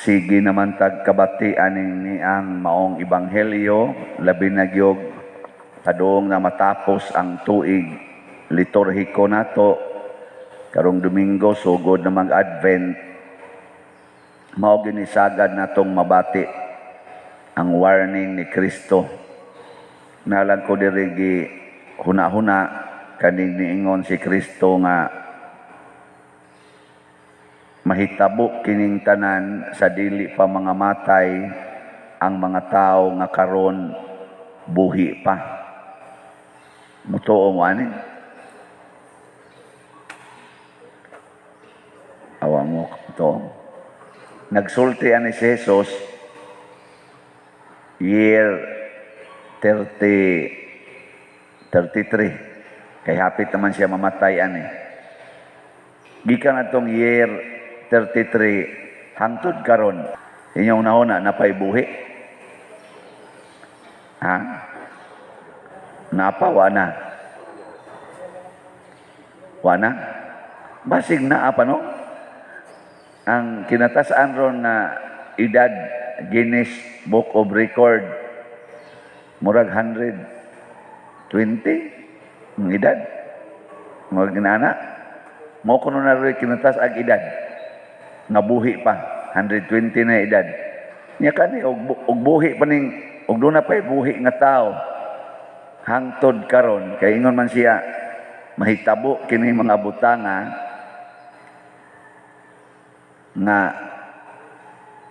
Sige naman tag kabati aning ni ang maong ebanghelyo, labi na gyud padung na matapos ang tuig liturhiko nato karong Domingo, sugod na mag-Advent. Mao gyud ni sagad natong mabati ang warning ni Kristo. Nalang ko diri gi huna-huna kaning niingon si Kristo nga mahitabo kining tanan sa dili pa mga matay ang mga tao nga karon buhi pa. Mutuo mo ani? Awa mo to. Nagsulti ani si Jesus year 30 33, kay hapit naman siya mamatay ani. Gikan atong year 33 hangtod karon, inyong nahuna napay buhi? Ha? Napa, wa na? Wa na? Basig naa pa, no? Ang kinatas-an ron na edad, Guinness Book of Record, murag 120 ang edad. Murag ginana. Mo kuno na rin kinatas ang edad. Nga buhi pa, 120 na edad. Nya kani og buhi pa ning og duna pa'y buhi nga tao hangtod karon, kay ingon man siya mahitabo kini mga butanga nga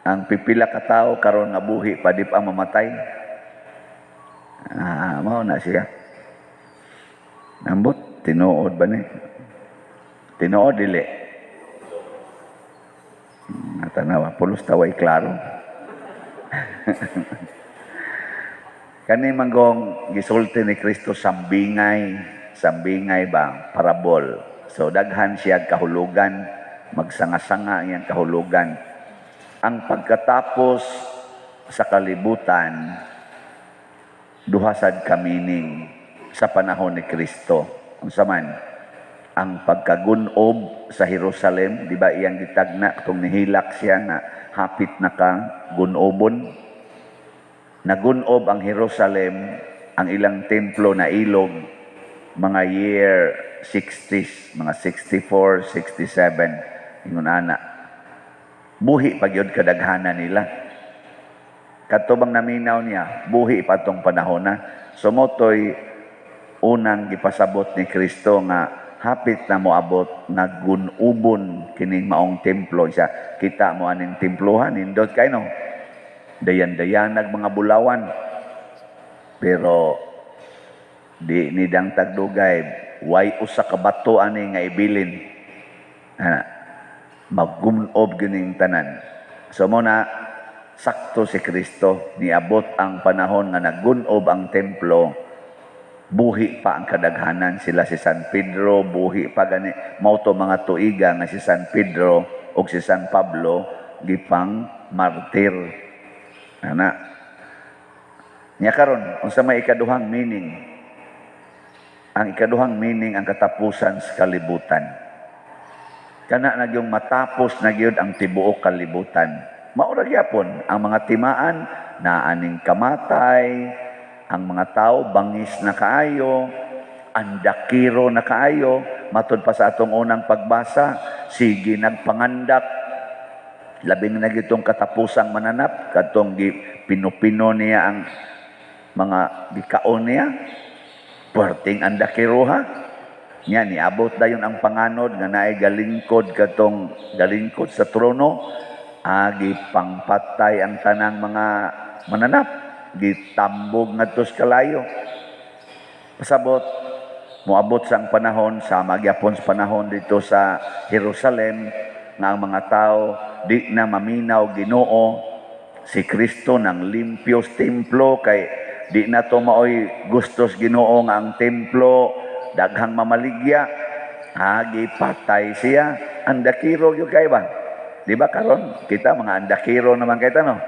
ang pipila ka tawo karon nga buhi pa di pa mamatay. Ah, mao na siya. Ambot, tinuod ba ni? Tinuod dili? Tanawa, pulos taway klaro. Kani manggong gisulti ni Kristo sambingay, sambingay ba, parabol. So daghan siya kahulugan, magsanga-sanga iyang kahulugan. Ang pagkatapos sa kalibutan, duha sad ka meaning sa panahon ni Kristo. Unsa man? Ang pagkagunob sa Jerusalem, di ba iyang gitagna katong nihilak siya nga hapit na ka gunobon. Nagunob ang Jerusalem, ang ilang templo na ilog mga year 60s, mga 64, 67, ingon ana. Buhi pa gyud kadaghanan nila. Kadto bang naminaw niya, buhi pa tong panahon na. Sumotoy unang gipasabot ni Kristo nga hapit na moabot nga gunubon kining maong templo. Isa kita mo aning templohan, nindot kay, no? Dayan-dayanag mga bulawan. Pero di nidang tagdugay, way usa ka bato ani nga ibilin. Ana, magunob gining tanan. So mo na sakto si Kristo, niabot ang panahon nga nagunob ang templo, buhi pa ang kadaghanan sila, si San Pedro buhi pa gani. Mao to mga tuiga nga si San Pedro ug si San Pablo gipang martir ana. Nya karon, unsa may ikaduhang meaning? Ang ikaduhang meaning, ang katapusan sa kalibutan. Kana na gyung matapos na gyud ang tibuok kalibutan. Mao ra gyapon ang mga timaan na aning kamatay, ang mga tao bangis na kaayo, andakiro na kaayo, matud pa sa atong unang pagbasa, sige nagpangandak, labi na gitong katapusang mananap, kadtong pinupino niya ang mga gikaon niya, puwerteng andakiroha. Nya niabot dayon ang panganod nga naay galingkod, kadtong galingkod sa trono, agi pangpatay ang tanang mga mananap, gitambog ngadto sa kalayo. Pasabot, moabot sa ang panahon, sa magyapon sa panahon dito sa Jerusalem, nga ang mga tao di na maminaw Ginoo. Si Kristo nang limpyo sa templo kay di na to maoy gustos Ginoo nga ang templo daghang mamaligya. Agi patay siya. Andakiro gyud kay ba? Di ba karon kita mga andakiro naman kay no?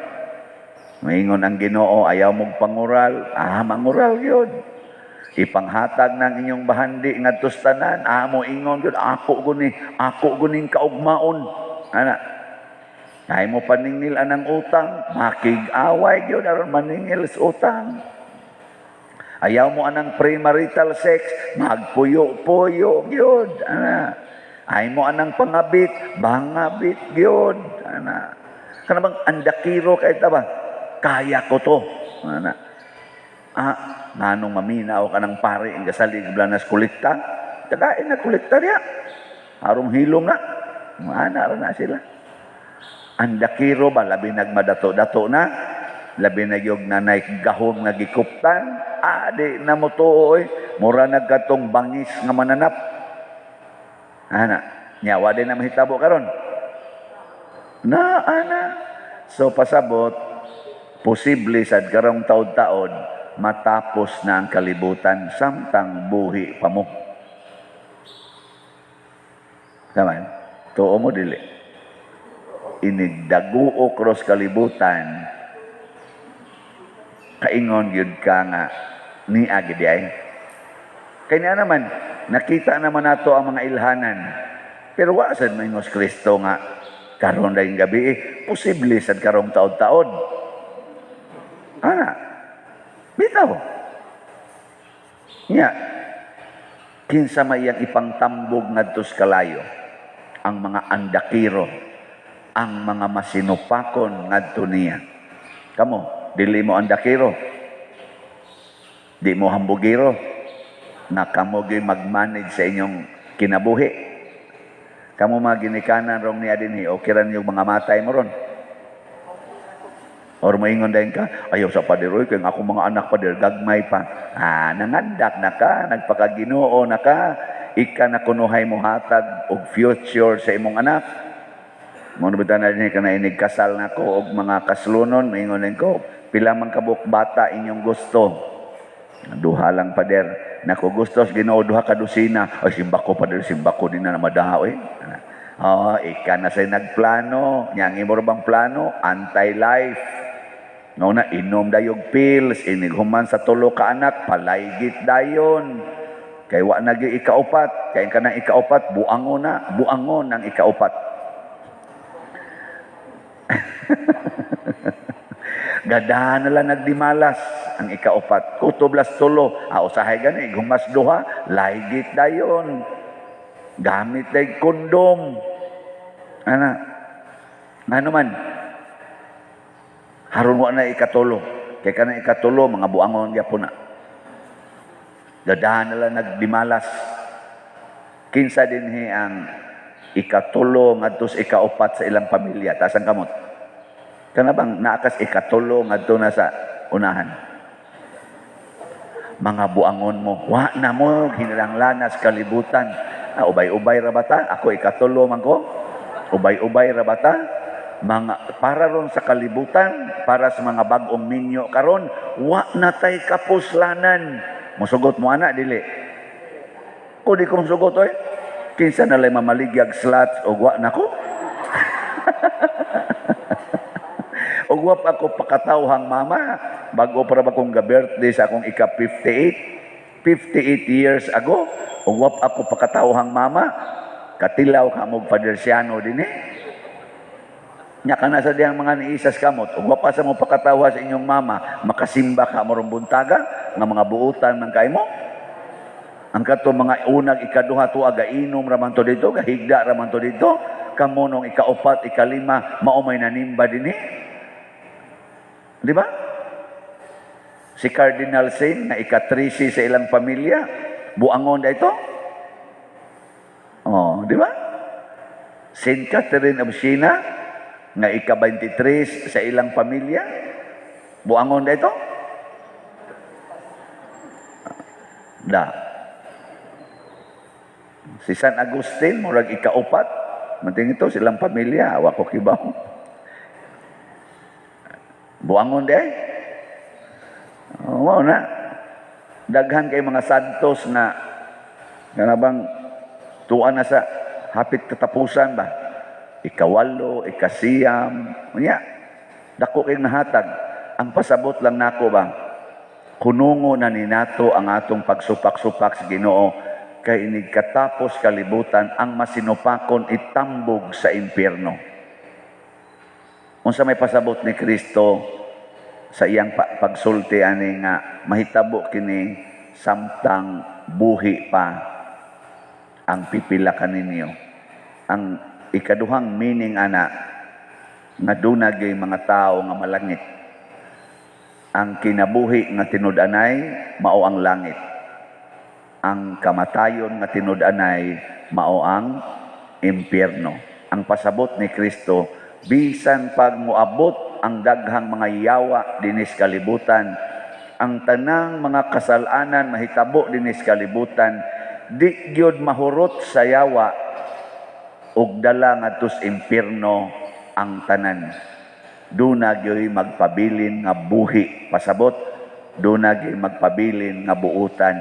Maingon ang Ginoo, ayaw mong pangural, ah, mangural gyud. Ipanghatag ng inyong bahandi ngadto sa tanan, ah, mo ingon gyud, ako guni, ako guning kaugmaon. Ana. Ay mo paningil anang utang, makig-away gyud aron maningil sa utang. Ayaw mo anang premarital sex, magpuyo-puyo gyud. Ana. Ay mo anang pangabit, bangabit gyud. Ana. Kana bang andakiro kay ta ba? Kaya ko to. Ana. Ah, nganong maminaw ka ng pare ang gasalig blanas kolekta? Kadain na kolekta diya. Harong hilom na. Ana ra na sila. Andakiro ba, labi nagmadato-dato na, labi na yung nanay gahom nga gikuptan, adi na mo tuo oy, mura nagkatong bangis nga mananap. Ana, nya wa din na mahitabo karon. Na ana. So pasabot, posible sad karong taod-taod matapos na ang kalibutan samtang buhi pa mo. Tama? Tuo mo dili? Inigdaguo cross kalibutan, kaingon gyud ka nga niya gid ay. Kay niya naman, nakita naman nato ang mga ilhanan. Pero wa sad moingos Kristo nga karon dayong gabi eh, posible sad karong taod-taod. Ana. Bitaw. Nya, kinsa may iyang ipangtambog ngadto sa kalayo? Ang mga andakiro, ang mga masinupakon ngadto niya. Kamo, dili mo andakiro. Di mo hambugiro na kamo gyud mag-manage sa inyong kinabuhi. Kamo mga ginikanan rong niya dinhi, okay ra yung mga matay mo ron. Or moingon dayon ka, "Ayaw sa pader, oy, kay ako mga anak, pader, gagmay pa." Ah, nangandak na ka, nagpakaginoo na ka, ika na kunuhay mo hatag og future sa imong anak. Mo na na dinhi ka na inig kasal na ko og mga kaslunon, moingon din ko, "Pila man kabuk bata inyong gusto?" "Duha lang, pader." "Nako, gusto sa Ginoo duha ka dosina." "Ay, simba ko, pader, simba ko din na madaha oy." Oh, ika na say nagplano, nya ang imo bang plano anti-life. No na inom dayog pills, inig human sa tulo ka anak, palaygit dayon. Kay wa na gyud ikaupat, kay kanang ikaupat buangon na, buangon ang ikaupat. Gadahan na lang nagdimalas ang ikaupat. Kutob las tulo, ah, usahay gani, humas duha, laygit dayon. Gamit day kondom. Ana. Ngano man? Haron wa na ikatulo. Kay kanang ikatulo, mga buangon gyapon na. Gadahan na lang nagdimalas. Kinsa dinhi ang ikatulo ngadto sa ikaupat sa ilang pamilya? Taas ang kamot. Kana bang naakas ikatulo ngadto na sa unahan? Mga buangon mo. Wa na mo hinalanglanas kalibutan. Ah, ubay-ubay ra bata? Ako ikatulo man ko. Ubay-ubay ra bata? Mga para ron sa kalibutan, para sa mga bag-ong minyo karon, wa na tay kapuslanan. Musugot mo ana dili? Ko di ko musugot oy. Kinsa na lay mamaligyag slots og wa nako? Og wa pa ako pakatawhang mama. Bago para ba kong ga-birthday sa akong ika-58? 58 years ago. Og wa pa ako pakatawhang mama. Katilaw ka mo Father Siano din eh. Nya ka na sa diyang mga niisas kamot. Ug wa pa sa mo pakatawa sa inyong mama, makasimba ka mo rong buntaga nga mga buutan man kay mo. Ang kato mga unag ikaduha tuwa gainom ra man to dito, gahigda ra man to dito. Kamo nung ikaupat, ikalima, mao may nanimba dinhi. Di ba? Si Cardinal Sin na ika-13 sa ilang pamilya, buangon da ito. Oh, di ba? Saint Catherine of Siena nga ika-23 sa ilang pamilya, buangon da ito. Da. Si San Agustin, murag ikaupat, manting ito silang pamilya, awa ko kibaw. Buangon di ay. Oh, mao na. Daghan kay mga santos na kanabang tuwa na sa hapit katapusan ba? Ikawalo, ikasiyam, unya. Dako kay nahatag. Ang pasabot lang nako ba? Kunungo na ni nato ang atong pagsupak-supak sa Ginoo kay inig katapos kalibutan ang masinupakon itambog sa impyerno. Unsa may pasabot ni Kristo sa iyang pagsulti ani nga mahitabo kini samtang buhi pa ang pipila kaninyo? Ang ikaduhang meaning ana nga duna gyud mga tao nga malangit. Ang kinabuhi nga tinud-anay mao ang langit. Ang kamatayon nga tinud-anay mao ang impyerno. Ang pasabot ni Kristo, bisan pag moabot ang daghang mga yawa dinis kalibutan, ang tanang mga kasalanan mahitabo dinis kalibutan, di gyud mahurot sa yawa ug dala ngadto sa impyerno ang tanan. Duna gyud magpabilin nga buhi. Pasabot, duna gyud magpabilin nga buutan.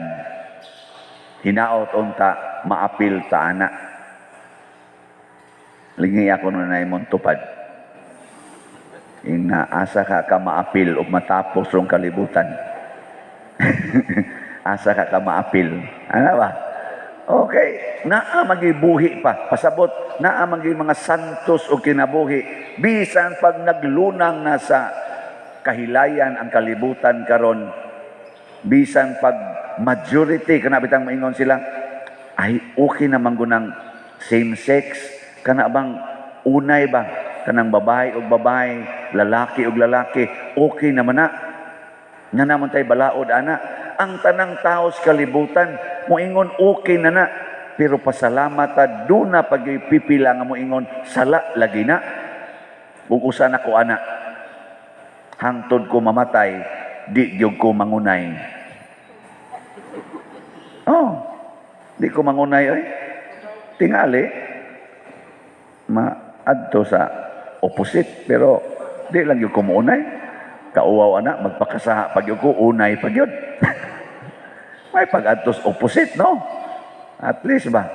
Hinaot unta maapil ta ana. Lingi ako nun na imong tupad. Ina asa ka ka maapil ug matapos rong kalibutan? Asa ka ka maapil? Ano ba? Okay, naa magibuhi pa. Pasabot, naa magi mga santos o kinabuhi. Bisan pag naglunang na sa kahilayan ang kalibutan karon, bisan pag majority kana bitang maingon sila, "Ay, okay naman gunang same sex, kana bang unay ba, kanang babae og babae, lalaki og lalaki, okay naman na nga naman tay balaod ana." Ang tanang tao sa kalibutan moingon okay na na, pero pasalamat ta duna pag pipila nga moingon sala lagi na. Ug usa na ko ana, hangtod ko mamatay di gyud ko mangunay. Oh, di ko mangunay oy. Tingali maadto sa opposite, pero di lang gyud ko mounay. Kauwaw ana, magpakasaha pag gyud ko, unay pag gyud. May pag-adtos opposite, no? At least ba?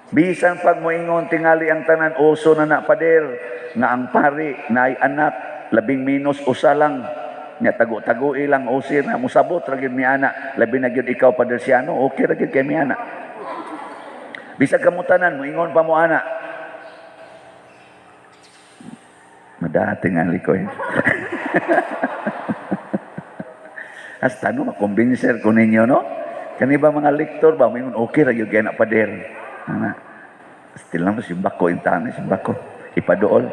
Bisan pag moingon tingali ang tanan, "Uso na na, pader, nga ang pari naay anak, labing minus usa lang. Nya tago-tago ilang usir na musabot ra gyud mi ana. Labi na gyud ikaw, Pader Siano, okay ra gyud kay mi ana." Bisag kamo tanan moingon pa mo ana. Madating ang likoy. Hasta no, makumbinser ko ninyo, no? Kani ba mga lektor ba, moingon okay ra gyud kay na, pader. Ana. Still lang simba ko intane, simba ko. Ipaduol.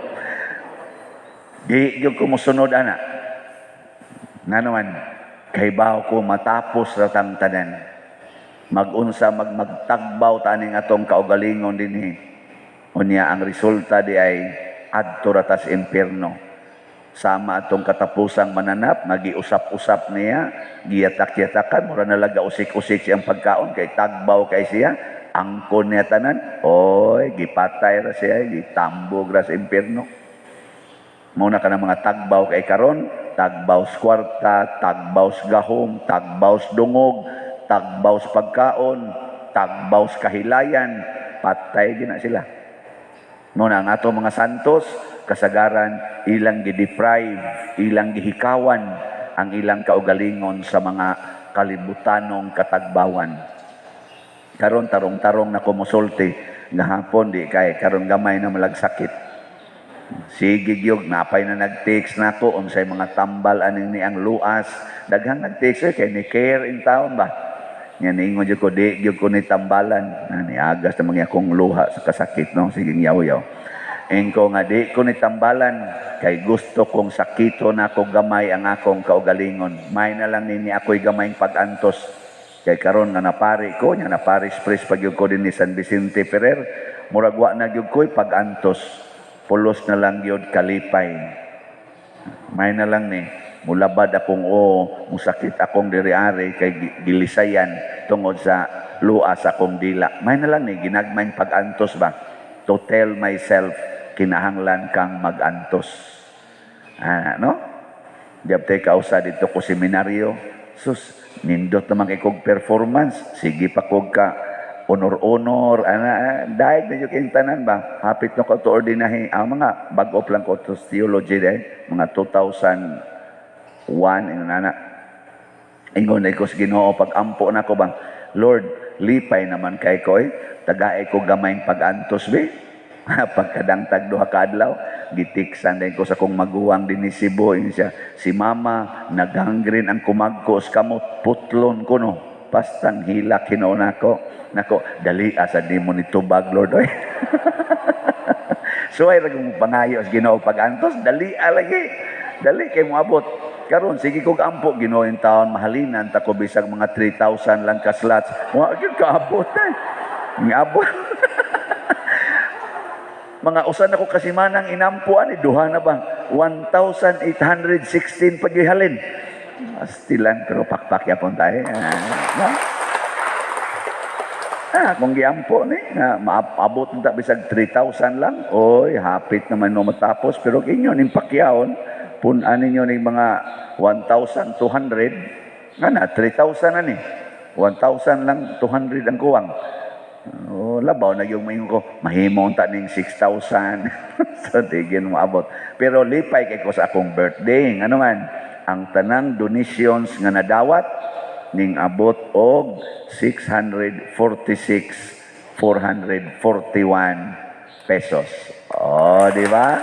Di gyud ko mosunod ana. Nga naman, kay bawo ko matapos ra tang tanan. Magunsa magtagbaw taning atong kaugalingon dinhi. Unya ang resulta di ay adto ra tas impierno. Sama atong katapusang mananap, nagiusap-usap niya, giyatak-yatakan, mura na laga usik-usik siyang pagkaon, kay tagbaw kay siya, angkon niya tanan, oy, gipatay ra siya, gitambog ra sa impierno. Muna ka ng mga tagbaw kay karon, tagbaw sa kwarta, tagbaw sa gahom, tagbaw sa dungog, tagbaw sa pagkaon, tagbaw sa kahilayan, patay gina sila. Muna ang ato mga santos, kasagaran ilang gideprive, ilang gihikawan ang ilang kaugalingon sa mga kalibutanong katagbawan. Karon tarong-tarong na kumusulti, gahapon di kay karon gamay na malagsakit. Sige gyud, napay na nag-text nako unsay mga tambal aning ni ang luas. Daghang nag-text eh, kay ni care in town ba. Nya niingon jud ko, di gyud ko ni tambalan. Na niagas na mga akong luha sa kasakit, no, sige yaw-yaw. Ingko nga di ko ni tambalan kay gusto kong sakito na ako gamay ang akong kaugalingon. May na lang nini ako'y gamay pag-antos. Kay karon nga napari ko, nya naparis priest pag ko din ni San Vicente Ferrer, murag wa na gyud ko'y pag-antos. Pulos na lang gyud kalipay. May na lang ni mulabad akong o musakit akong diri-ari kay gilisayan tungod sa luas akong dila. May na lang ni ginagmay pag-antos ba? To tell myself, kinahanglan kang mag-antos. Ah, no? Diabte kausa dito ko seminaryo. Sus, nindot naman kay kog performance. Sige pa kog ka honor-honor, ana, dahil na yung tanan ba? Hapit no ko to ordinahe. Ang mga bag-o lang ko to theology eh, mga 2001, ingon ana. Ingon na ko sa Ginoo, pag-ampo na ko bang, "Lord, lipay naman kay ko eh. Tagae ko gamay pag-antos be." Pagkadangtag 2 ka adlaw, gitiksan din ko sa kong maguwang din ni Cebu. Ingon siya, si mama, nagangrene ang kumagkos kamot, putlon ko no. Pastang hilak hinuon nako. Nako, dali asa di mo ni tubag, Lord. Oy. So ay ragong pangayo sa Ginoo pag-antos, dali lagi. Dali kay moabot. Karon sige kog ampo Ginoo in taon mahalinan ta ko bisag mga 3,000 lang ka slots. Wa gyud kaabot eh. Miabot. Mga usa na ko kasimanang inampo ani, duha na ba? 1,816 pa halin. Astilan pero pakpak yapon tayo. Ah, no? Ah, kung giampo ni, nga maabot ta bisag 3,000 lang, oy, hapit naman no matapos. Pero inyo ning pakyaon, pun-an ninyo ning mga 1,200, nga na, 3,000 na ni. 1,000 lang, 200 ang kuwang. Oh, labaw na yung maingon ko, mahimo ta ning 6,000. So, di gyud moabot. Pero lipay kay ko sa akong birthday. Ano man, ang tanang donations nga nadawat, ning abot og 646,441 pesos. Oh, di ba?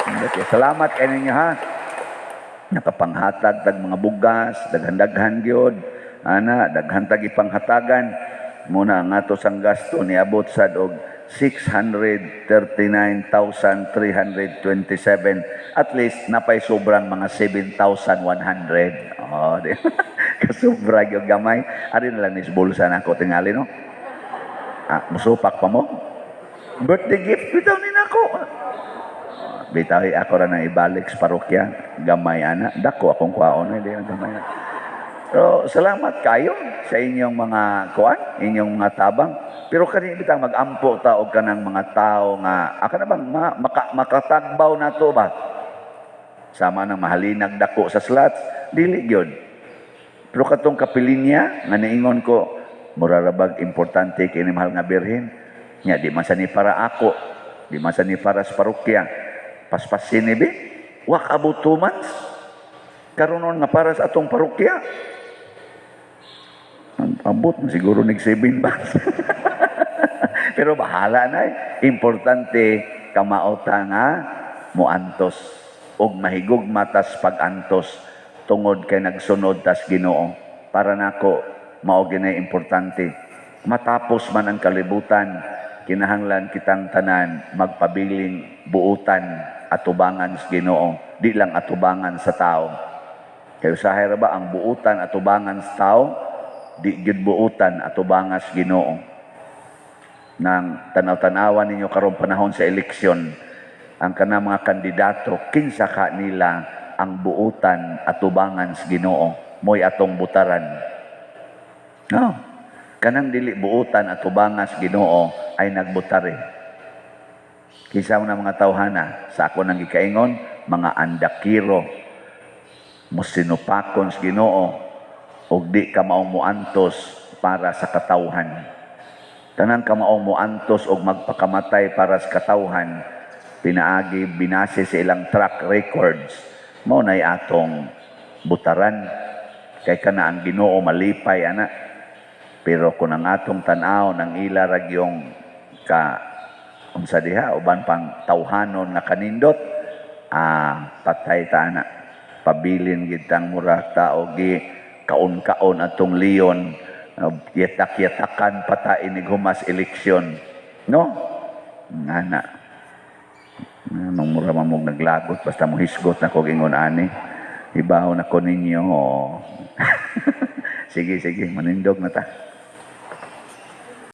Okay, salamat kay ninyo ha. Nakapanghatag tag mga bugas, daghan-daghan gyud. Ana, daghan tag ipanghatagan. Muna nga to sang gasto niabot sad og 639,327. At least napay sobrang mga 7,100. Oh, di kasubra gyud gamay. Ari na lang ni bulsa nako tingali no. Ah, musupak pa mo? Birthday gift bitaw ni nako. Bitaw ako ra nang ibalik sa parokya. Gamay ana. Dako akong kwaon eh, di gamay na. Pero salamat kayo sa inyong mga kuan, inyong mga tabang. Pero kani bitang mag-ampo ta og kanang mga tao nga aka na bang makatagbaw nato ba? Sama nang mahalinag dako sa slots, dili gyud. Pero katong kapilinya nga niingon ko mura ra bag importante kini, mahal nga Birhen. Nya di man sa ni para ako, di man sa ni para sa parokya. Paspasin ni bi. Wa kaabot 2 months. Karon nga para sa atong parokya. Ang abot na siguro nig 7 months. Pero bahala na eh. Importante kamao ta nga muantos og mahigugma tas pag-antos tungod kay nagsunod tas Ginoo. Para nako mao ginay importante. Matapos man ang kalibutan, kinahanglan kitang tanan magpabiling buutan atubangan sa Ginoo, di lang atubangan sa tao. Kay usahay ra ba ang buutan atubangan sa tao, di gyud buutan atubangan sa Ginoo. Nang tanaw-tanawan ninyo karong panahon sa eleksyon, ang kanang mga kandidato, kinsa ka nila ang buutan atubangan sa Ginoo, mo'y atong butaran. No. Kanang dili buutan atubangan sa Ginoo ay nagbutare. Kinsa na mga tawhana sa ako nang gikaingon, mga andakiro, mosinupakon sa Ginoo og di ka maong muantos para sa katawhan. Tanang kamaong muantos og magpakamatay para sa katawhan, pinaagi binase sa ilang track records, mao nay atong butaran kay kana ang Ginoo malipay ana. Pero kung ang atong tan-aw ng ila ragyong ka unsa diha uban pang tawhanon nga kanindot, ah, patay ta ana. Pabilin gid tang mura tao gi kaon-kaon atong leon, yatak-yatakan pata inig humas eleksyon no ngana. Nang mura man mong naglagot, basta mo hisgot na ko ingon ani. Ibaw na ko ninyo. Sige, sige, manindog na ta.